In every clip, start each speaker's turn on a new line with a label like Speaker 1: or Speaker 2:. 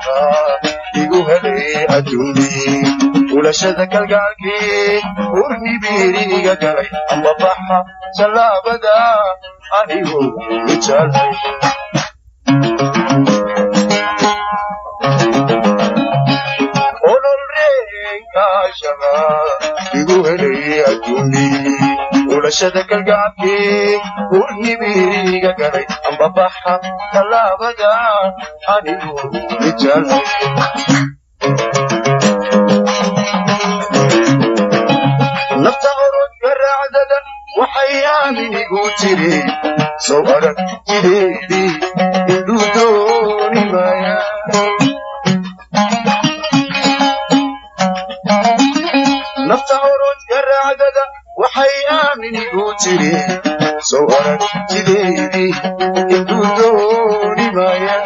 Speaker 1: Caashaqa igu helay adduuni, ulashada kalgaalkii urnibiiriga galay, ambabaxa tallaabada anigu jeclay. Olol reenkaashaqa igu helay adduuni, ulashada kalgaalkii urnibiiriga galay, ambabaxa tallaabada anigu jeclay. Nafta orodka raacdada waxay aaminigu tiri, sow arag jideedii indhuu dooni maaya. Nafta orodka raacdada waxay aaminigu tiri, sow arag jideedii indhuu dooni maaya.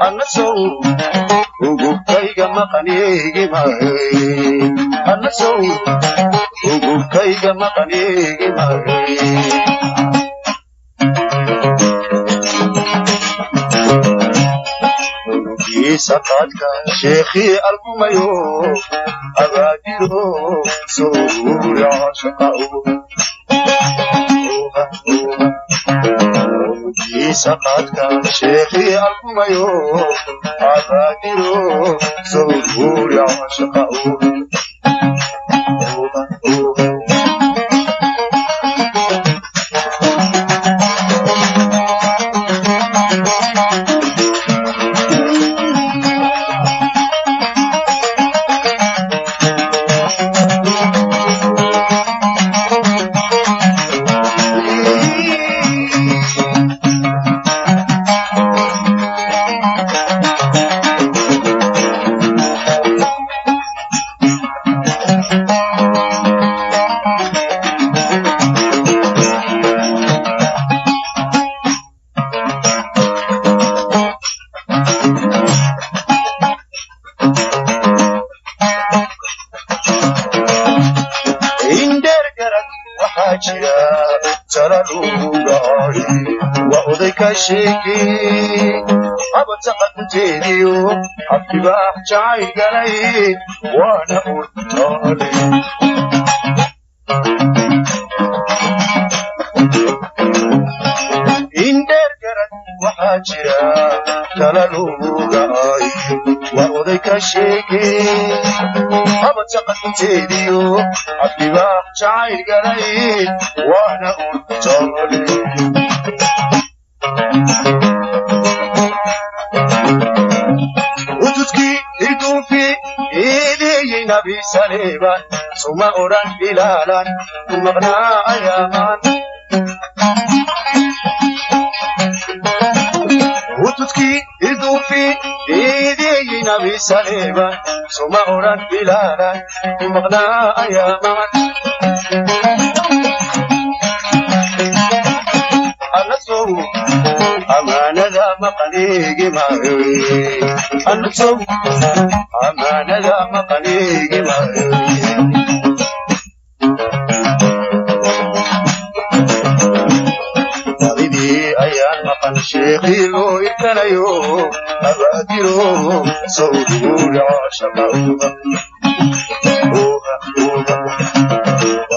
Speaker 1: Anna sow ugubkayga maqaneegi maayo, anna sow ugubkayga maqaneegi maayo. Unugiisa qaadka sheekhii algumayo, abaadiro sowrica shaqa. Unugiisa qaadka sheekhii algumayo, abaadiro sowrica shaqa. Indheer garad waxaa jira talalugaay, waa oday ka sheekey habata qadunteediyo afkibaax jacayl galay, waana urtaale. Indheer garad waxaa jira talalugaay, waa oday ka sheekey habata qadunteediyo afkibaax jacayl galay, waana urtaale. Utudkii irduufi eedeeyey Nabi Saleeban, suma odhan ilaalan ku maqnaa ayaamaan. Utudkii irduufi eedeeyey Nabi Saleeban, suma odhan ilaalan ku maqnaa ayaamaan. Anna sow amaanada maqaneegi maayo, anna sow amaanada maqaneegi maayo. Adidii ayaan maqan sheekhii loo irkanayo, abaadiro sawduurica shaqa.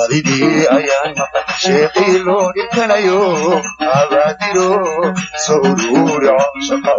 Speaker 1: Adidii ayaan maqan sheekhii loo irkanayo, abaadiro sawduurica shaqa.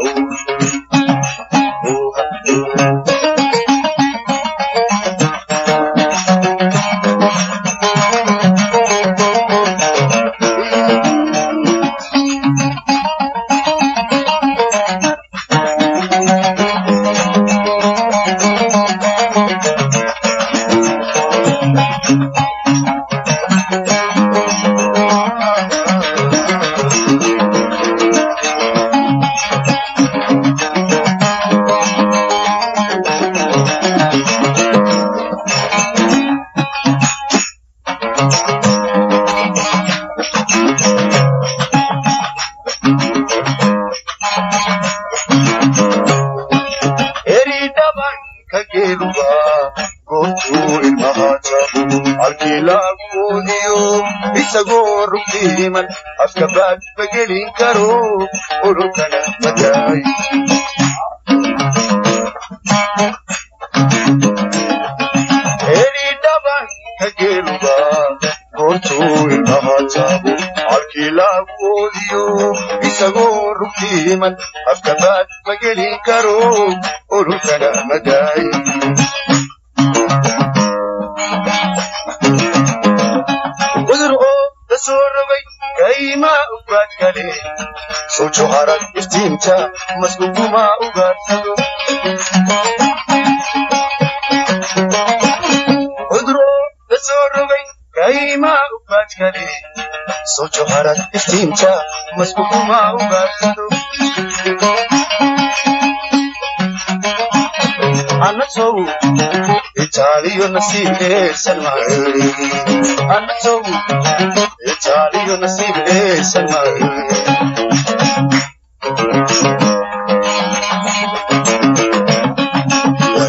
Speaker 1: Eri dhabanka geeluba goortuu ilmaha jabo halkii lagu oodiyo isagoo rugtiiman afka baad ma gelin karo ololkana madaay. Eli dhabanka geeluba goortuu ilmaha taabo halkii lagu oodiyo isagoo rugtiiman afka baad ma gelin karo ololkana madaay. Cudur oo la soo rogay kaymaa ugaad kale soo harag iftiinta maskuguma ugaarsado. Cudur oo la soo rogay kaymaa ugaad kale soo harag iftiinta maskuguma ugaarsado. Anasow itaaliyo nasiib eesan maayo, anasow itaaliyo nasiib eesan maayo.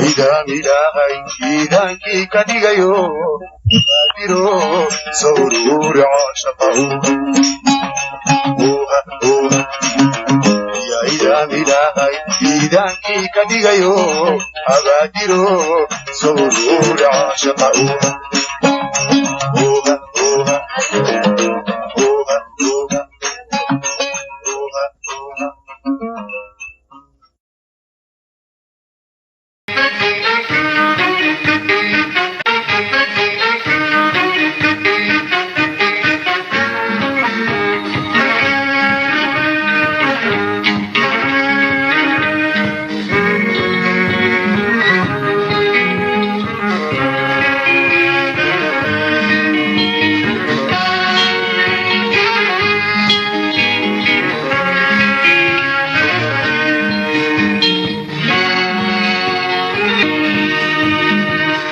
Speaker 1: Idaam ilaahay iidaankii ka dhigayo baadiro sawruuri caashaqahu. Ya idaam ilaahay iidaankii ka dhigayo abaadiro sawruuri caashaqahu. Oha oha oha oha oha oha.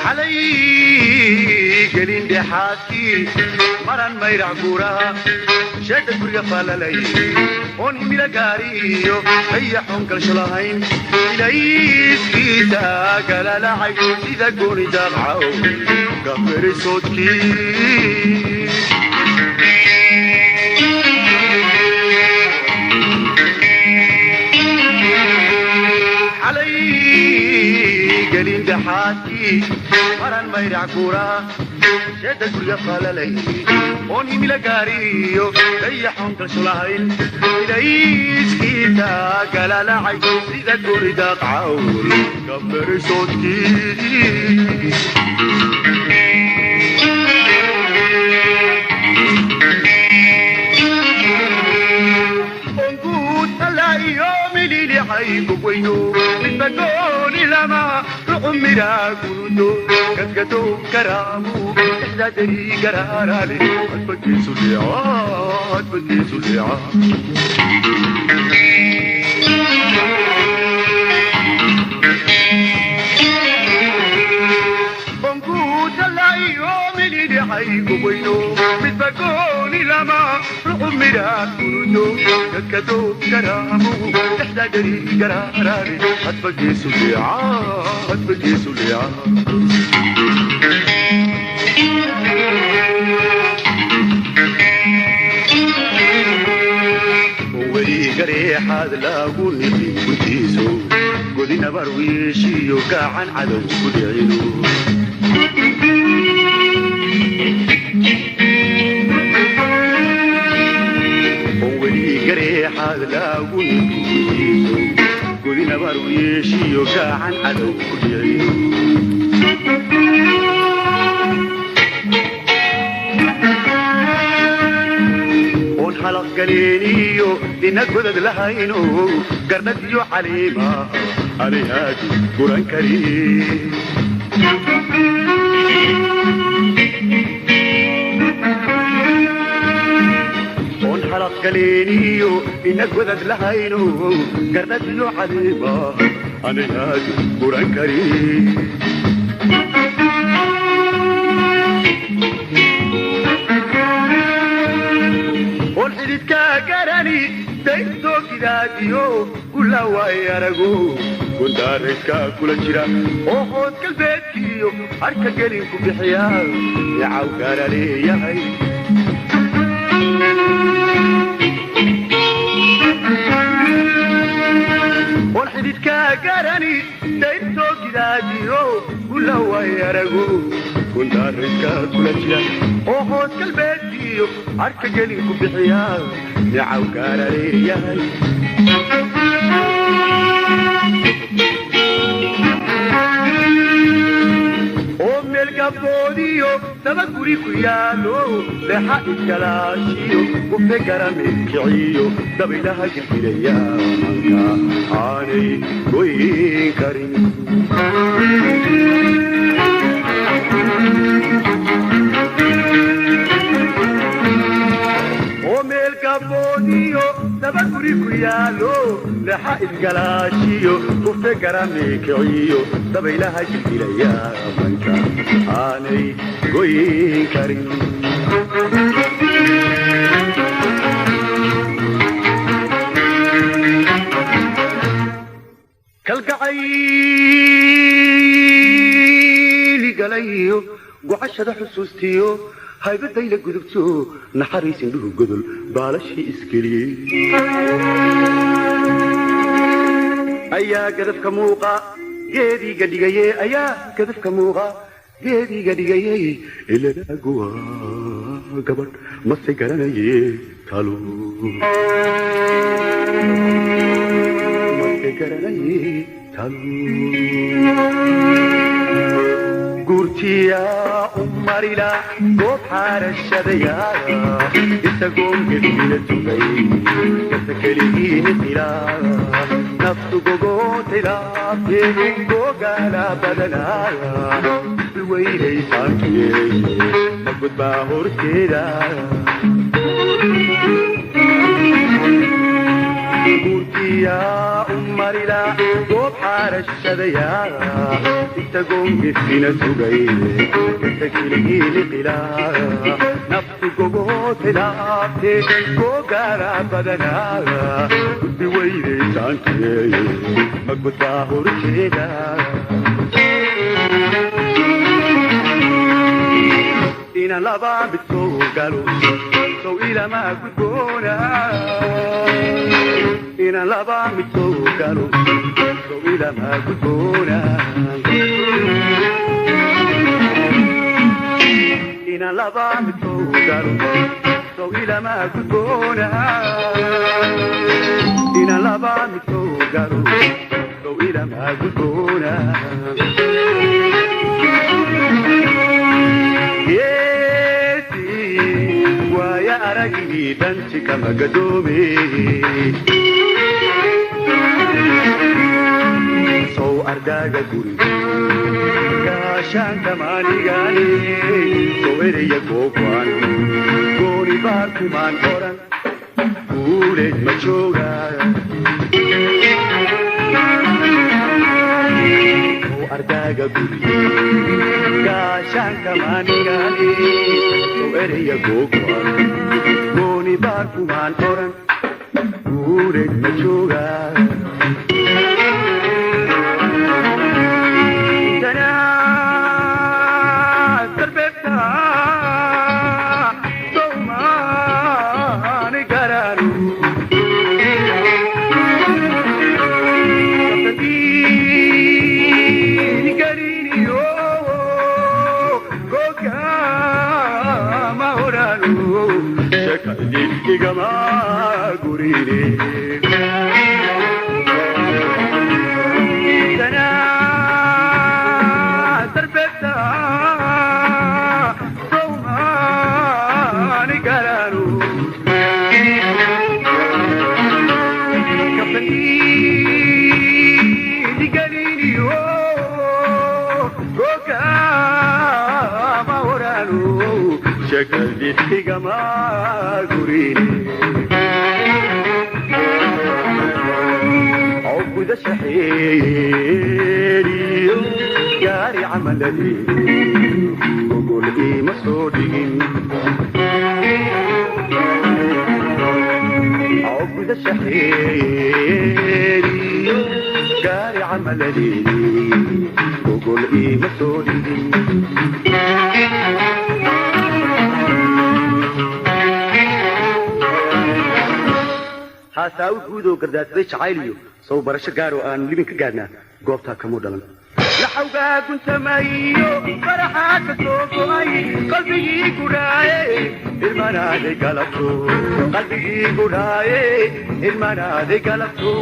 Speaker 2: Xalay gelin dhexaadkii maran mayrac guuraha sheedda guriga falalay oon himila gaariyo hayaxoon galsho lahayn ilayskiisa galalacay sida gooni daaqcaw gaferisoodkii. Xalay gelin dhexaadkii maran mayrac guuraha sheedda guriga falalay oon himila gaariyo dayaxoon galsho lahayn ilayskiisa galalacay sida gooni daaqcawl gaferisoodkii. Mililixaygu midba gooni lama rucumira gurudo gadgado karaamu ixdaadari garaarale adbagiisu dhica adbagiisu dhica. Mililixaygu midba gooni lama rucumira gurudo gadgado karaamu ixdaadari garaarale adbagiisu dhica adbagiisu dhica. Weli gareexaad lagu niqin guntiiso godinabar wiishiyo gacan cadow ku dhicino. Weli gareexaad lagu niqin guntiiso godinabar wiishiyo gacan cadow ku dhicino. Oon halaq galeeniyo ina godad lahayno garnad iyo caliima anihaadu guran karin. Oon halaq galeeniyo ina godad lahayno garnad iyo caliima anihaadu guran karin. Oon xididkaa garani Dayrtoo gidaadiyo gulawaay aragu gundaarayskaa kula jira oo hood galbeedkiiyo harka gelin ku bixiya micaw gaara leeyahay. Oon xididkaa garani dayrtoo gidaadiyo gulawaay aragu gundaarayskaa kula jira oo hoos galbeedkiiyo harka gelin ku bixiya micaw gaara leeyahay. Oo meel gabboodiyo daba guri ku yaallo leexa iskalaashiyo ufe garamidkiciyo dabaylaha gilgilaya manka aanay goyn karin. Oo meel gabboodiyo daba guri ku yaallo leexa iskalaashiyo ufe garamikiciyo dabaylaha gilgilaya manka aanay goyn karin. Kalgacayli galayo gocashada xusuustiyo haybadayla gudubto naxariis indhuhu godol baalashii isgeliyey ayaa gadafka muuqa geediiga dhigaye ayaa gadafka muuqa geediiga dhigayey iladaaguwa gabadh mase garanaye talo mase garanaye talo. Guurtiyaa u marila goob xaarashadaya isagoon gedina tugay gasa keligiini qila naftu gogootilaabte googaala badanaya biweynaysaantuye magudbaa horteeda. Guurtiyaa u marila goob xaarashadaya isagoon gefina sugay gasa keligiini qila naftu gogootilaabte googaala badanaya gudbi weynaysaantuye magudbaa horteeda. Inaan laba mid soo galo sow ilama gudboona inaan laba mid soo galo sow ilama gudboona inaan laba mid soo galo sow ilama gudboona inaan laba mid soo galo sow ilama gudboona. Geesi waaya aragii danti kama gadoome sow ardaaga guri gaashaanka maanigaane sow eraya googo'an gooni baar kumaan oran guuleed ma jooga sow ardaaga guri gaashaanka maanigaane sow eraya googo'an gooni baar kumaan oran guuleed ma jooga. Igama gurine darbeta sowmaani garanu kafandigaliniyo gogama oranu shakadi igama gurine عبد shaxeeriyo gaari camaladii gogol iima soo dhigin. Cawda Gaari camaladeedii gogol iima soo dhigin. Haasaa u guudoo gardaadsaday jacayliyo sow barasho gaaroo aanu libin ka gaadhnaa goobtaa kamuu dhalan. Laxawgaa guntamayo faraxaa ka soo go'ay qalbigii gudhaaye ilmanaaday galabto, qalbigii gudhaaye ilmanaaday galabto,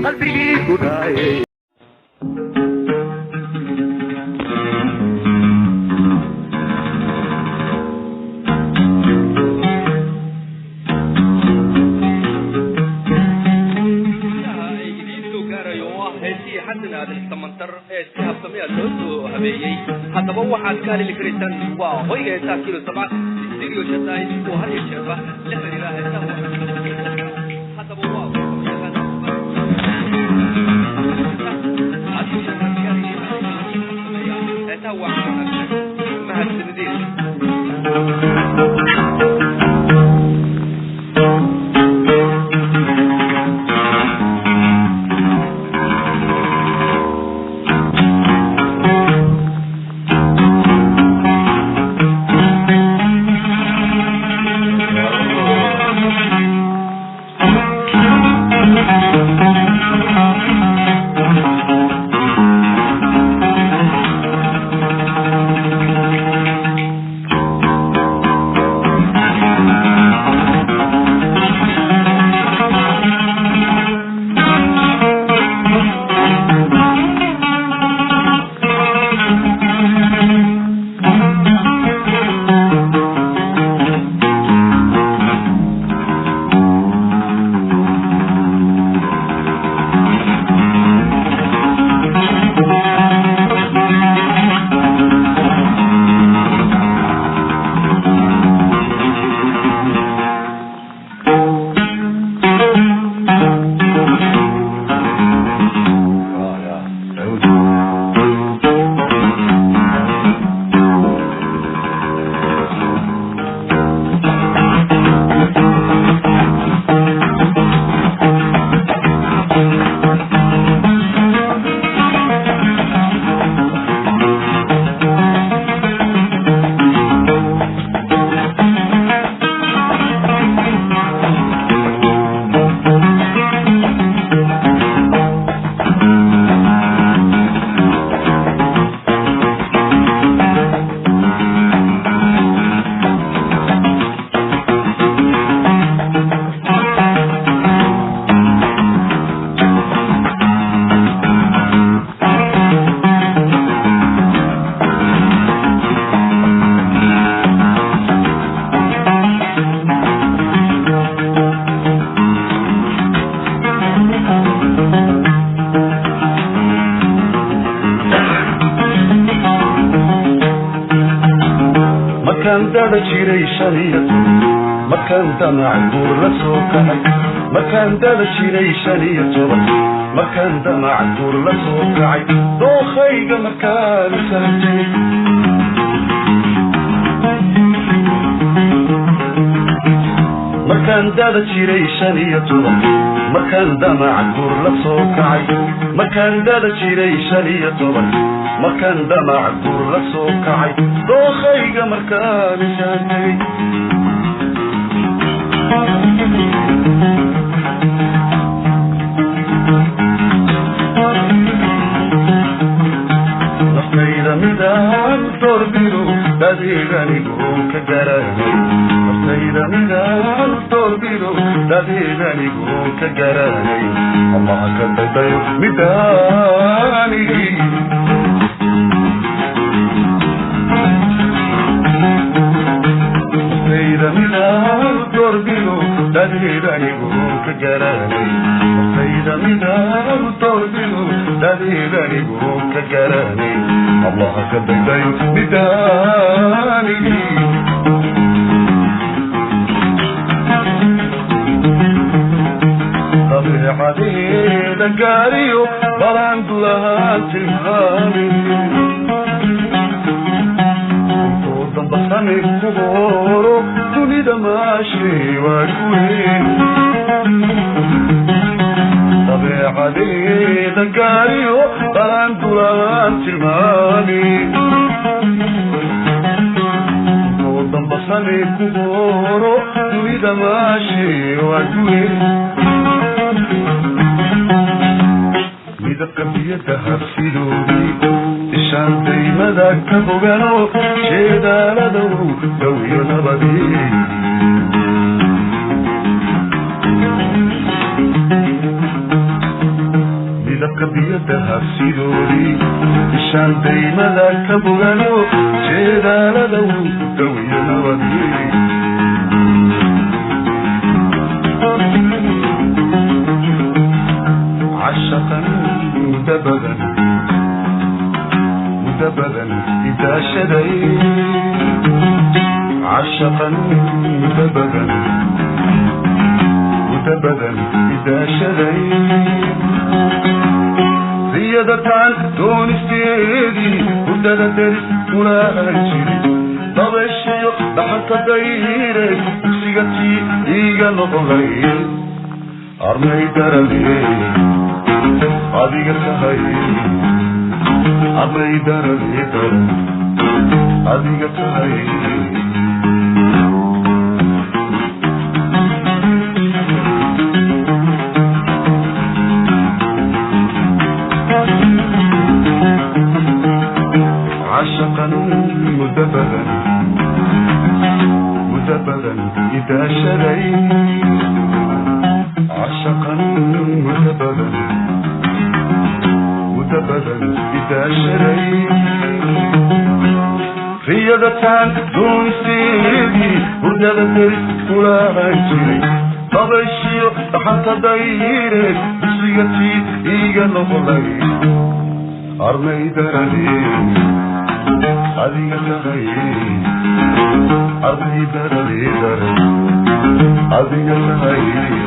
Speaker 2: qalbigii gudhaaye.
Speaker 3: Ay idiin soo gaarayo oo ah heesihii Xasan Aadan Samantar ee si habsamiya loo soo habeeyey. Haddaba waxaad ka heli karaysaan waa hoyga heesaha Kilo 7 Studio Shataay oo had iyo jeerba la xiriira heesaha. Haddaba waa heesaha waa mahadsanideen.
Speaker 2: Markaan dada jiray 15, markaan damac guur la soo kacay, markaan dada jiray 15, markaan damac guur la soo kacay, dookhayga markaan saartay. Markaan dada jiray 15, markaan damac guur la soo kacay, markaan dada jiray 15, markaan damac guur la soo kacay, dookhayga markaan saartay. Naftayda midaan doorbiro dadeedanigu ka garanay, naftayda midaan doorbiro dadeedanigu ka garanay, Allah ka dadayo midaanigi. Naftayda midaan doorbiro dadeedanigu ka garanay, naftayda midaan doorbiro dadeedanigu ka garanay, Allah ka dadayo midaanigi. Dabeecadeeda gaariyo balaan dulahaan tilmaami, intuu damba sami ku horo dunida maashay waa kuweyn. Dabeecadeeda gaariyo balandulaan tilmaami dambasane ku horo dunida maashe waduwe midabka biyada habsidoodii ishaan daymada ka bogano jeedaaladow dhawiyo nabadii midabka biyada habsidoodii ishaan daymada ka bogano jeedaaladow dhawiyo nabadii عشقا مدببا مدببا إذا شدي عشقا مدببا مدببا إذا شدي زيادة دون استيدي هدى درس ولا أجري ضبشي ضحك دايري سيغتي إيغا نقلي أرمي درلي adiga tahay armay darale daran adiga tahay عشقا مدبرا مدبرا إذا شريت عشقا مدبرا مدبرا إذا شريت رياضتان دون سيدي وردادة ولا جري ضبشي حتى دايري بسيتي إيغا نقلي أرمي درالي أديغا تغيي أرمي درالي درالي أديغا تغيي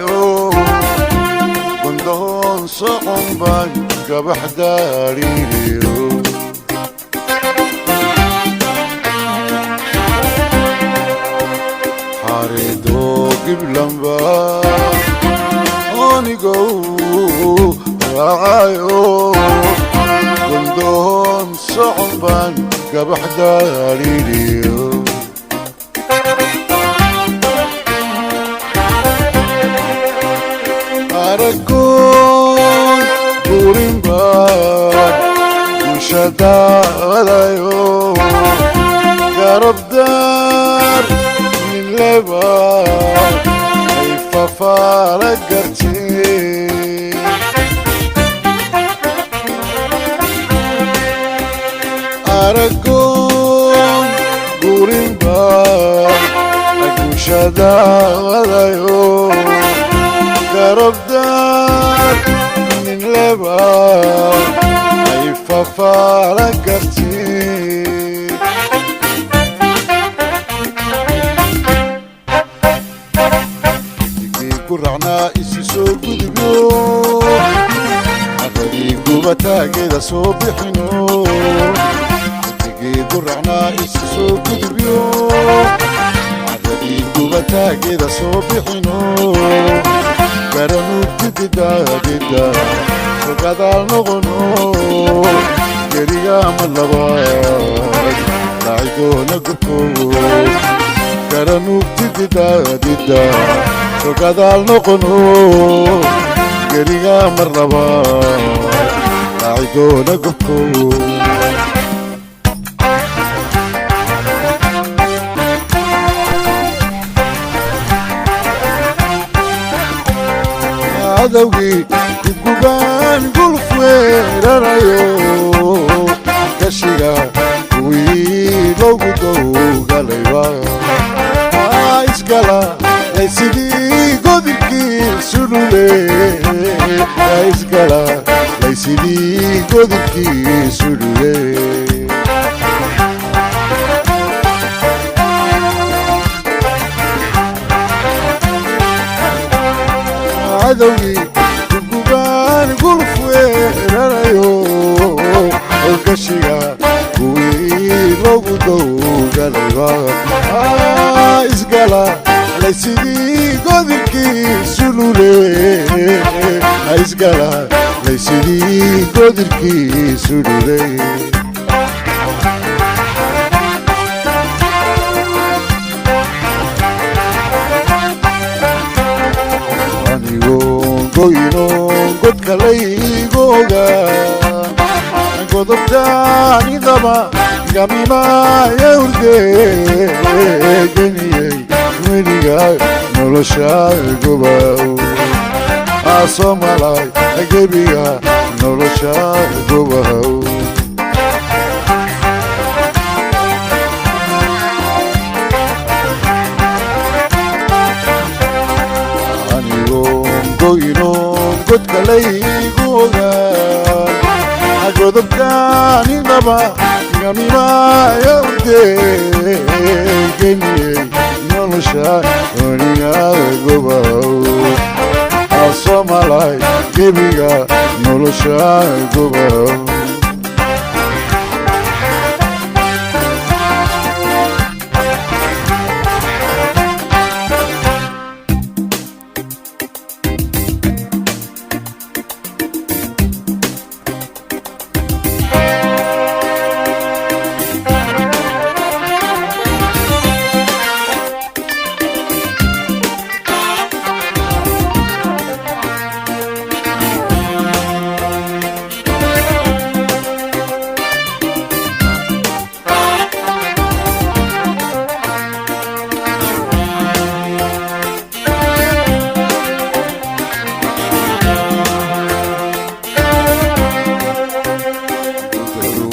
Speaker 4: Raacayo gundahoon socon baan gabax daariiriyo. Xareedoo giblanba onigow raacayo gundahoon socon baan gabax daariiriyo. Aragoon gurinbaan gushadaadayo garabdaar nin leba ay fafaala garteen. Aragoon gurinbaan gushadaadayo garabdaar nin leba ay fafaala garteen. Digii ku raacnaa isi soo gudubyo, xaqadii gubataageeda soo bixino. Digii ku raacnaa isi soo gudubyo, xaqadii gubataageeda soo bixino. Garanugtididaadida sogadaal noqono, gerigaama labaad raacidoona gubko. Garanugtididaadida sogadaal noqono, gerigaa mar labaad raacidoona gubko. Cadowgii gubgubaan gulf weerarayo, gashiga kuwii loogu dowgalayba iskala laysidii godilkii sulule, iskala laysidii godilkii sulule. Cadowgii gubgubaan gulf weerarayo, gashiga kuwii loogu dowgalayba isgala laysidii godilkii sulule, isgala laysidii godilkii sulule. Anigoo goyno godka laygoga godobtaani qaba gamimaya hurde geniyey weliga nolosha gobaw asomalay gebiga nolosha gobaw. Anigoo goyno godka laygu ogaa godobtaani qaba gamimaya hurde geniyey nolosha weliga gobaw asomalay gebiga nolosha gobaw.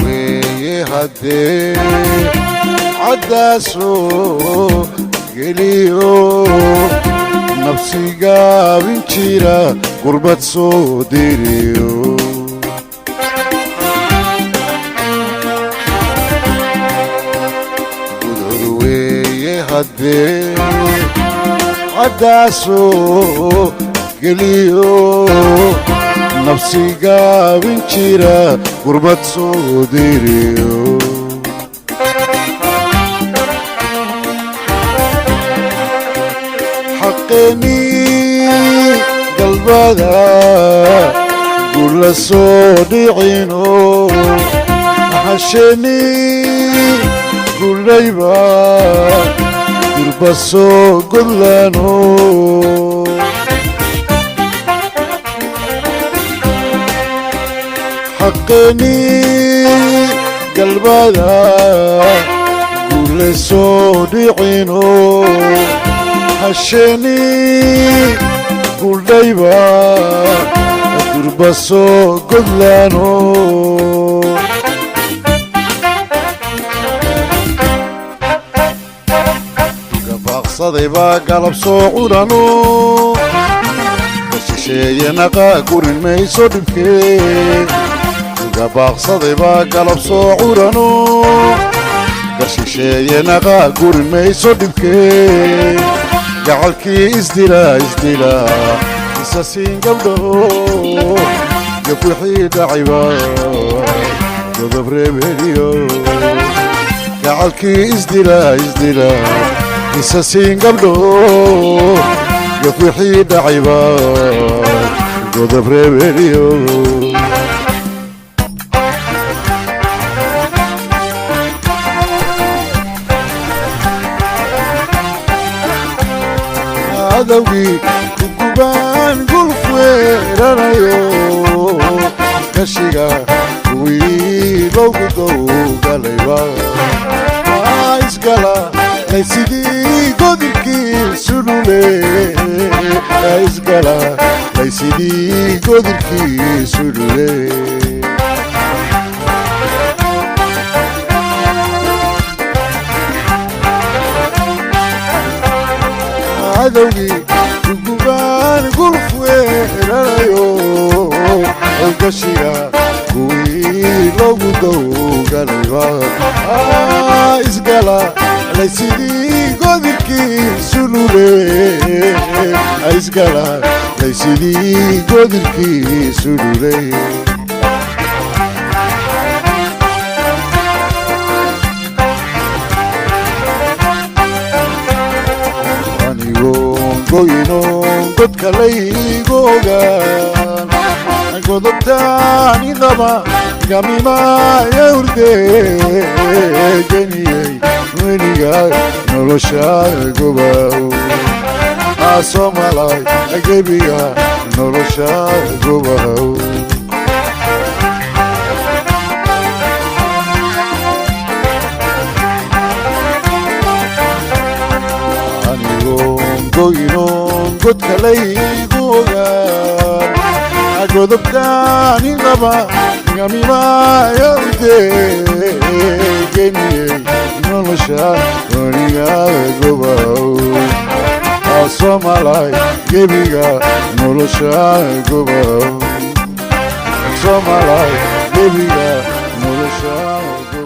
Speaker 4: Weeye haddee caddaasoo geliyo nafsigaabin jira gurbad soo diriyo. Gudhur weeye haddee Caddaasoo geliyo nafsi gaabin jira gurbad soo diriyo. Xaqeenii galbada gula soo dhicino, hasheenii gulayba durba soo godlano. Xaqeenii galbada gula soo dhicino, hasheenii guldhayba durba soo godlano. Gabaaqsaday baa galab soo cunano, ka shisheeye naqaa gurin mayso dhibkee. Gabaaqsaday baa galab soo curano, ka shisheeye naqaa gurin mayso dhibkee. Gacalkii isdila isdila isa siin gabdho, gaf wixii dhacayba godob reebheliyo. Gacalkii isdila isdila isa siin gabdho, gaf wixii dhacayba godob reebheliyo. Cadowgii ugubaan gulf weerarayo, kashiga kuwii loogu dowgalayba isgala laysidii godirkii sulule, isgala laysidii godirkii sulule. Cadowgii ugubaan gulf weerarayo, gashiga kuwii loogu dowgalayba isgala laysidii godirkii sulule, isgala laysidii godirkii sulule. Anigoon goynoon godka laygu ogaan, godobtaani qaba gamimaya hurde geniyey weliga nolosha gobaw Soomalay gebiga nolosha gobaw. Anigoon goynoon godka laygu ogaan, godobtaani qaba gamimaya hurde geniyey nolosha weliga gobaw Soomalay gebiga nolosha gobaw, Soomalay gebiga nolosha gobaw.